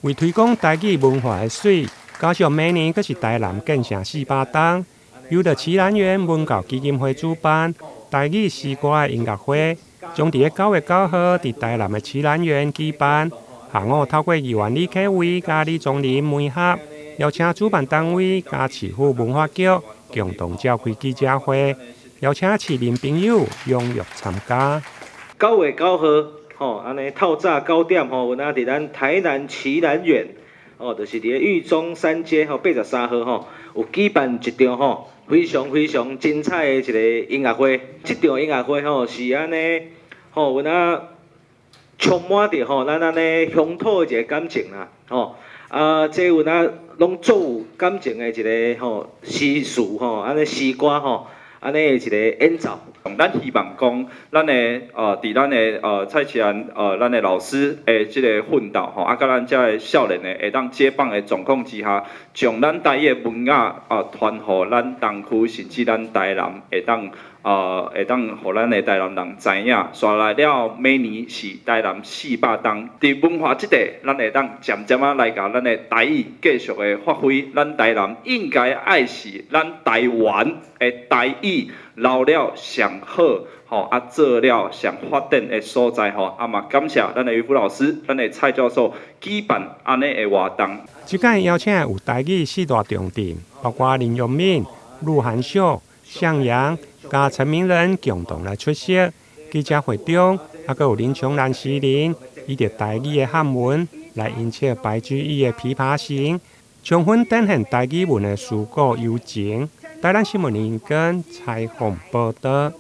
為推廣台語文化的媠，加上明年閣是台南建城400冬，由著奇蘭園文教基金會主辦台語詩歌的音樂會，將佇咧9月9號佇台南的奇蘭園舉辦。下午透過議員李啟威佮李宗霖媒合，邀請主辦單位佮市府文化局共同召開記者會，邀請市民朋友踴躍參加。9月9號，吼，按呢透早9點吼，有影佇咱台南奇蘭園，哦，就是佇咧裕中三街吼83號吼，有舉辦一場吼非常非常精彩的一个音樂會。這場音樂會吼是按呢，吼有影充滿著吼咱按呢鄉土的一个感情啦，吼啊，這有影攏足有感情的一个吼詩詞吼，按呢詩歌吼，按呢的一个演奏。咱希望講，咱的佇咱的蔡奇蘭咱的老師的這个奮鬥吼，啊，佮咱遮的少年的會當接棒的狀況之下，將咱台語的文雅傳予咱東區，甚至咱台南會當會當予咱的台南人知影。紲來了，明年是台南400冬，佇文化這塊，咱會當漸漸仔來共咱的台語繼續的發揮。咱台南應該愛是咱台灣的台語留了上好，吼啊做了上發展的所在吼，啊嘛感謝咱的漁夫老師，咱的蔡教授舉辦按呢的活動。這擺邀請有台語四大重鎮，包括林陽敏、鹿晗秀、向陽、佮陳明仁共同來出席。記者會中，猶閣有林瓊蘭詩人，以著台語的漢文來吟唱白居易的《琵琶行》，充分展現台語文的思古幽情。台南新聞林根採訪報導。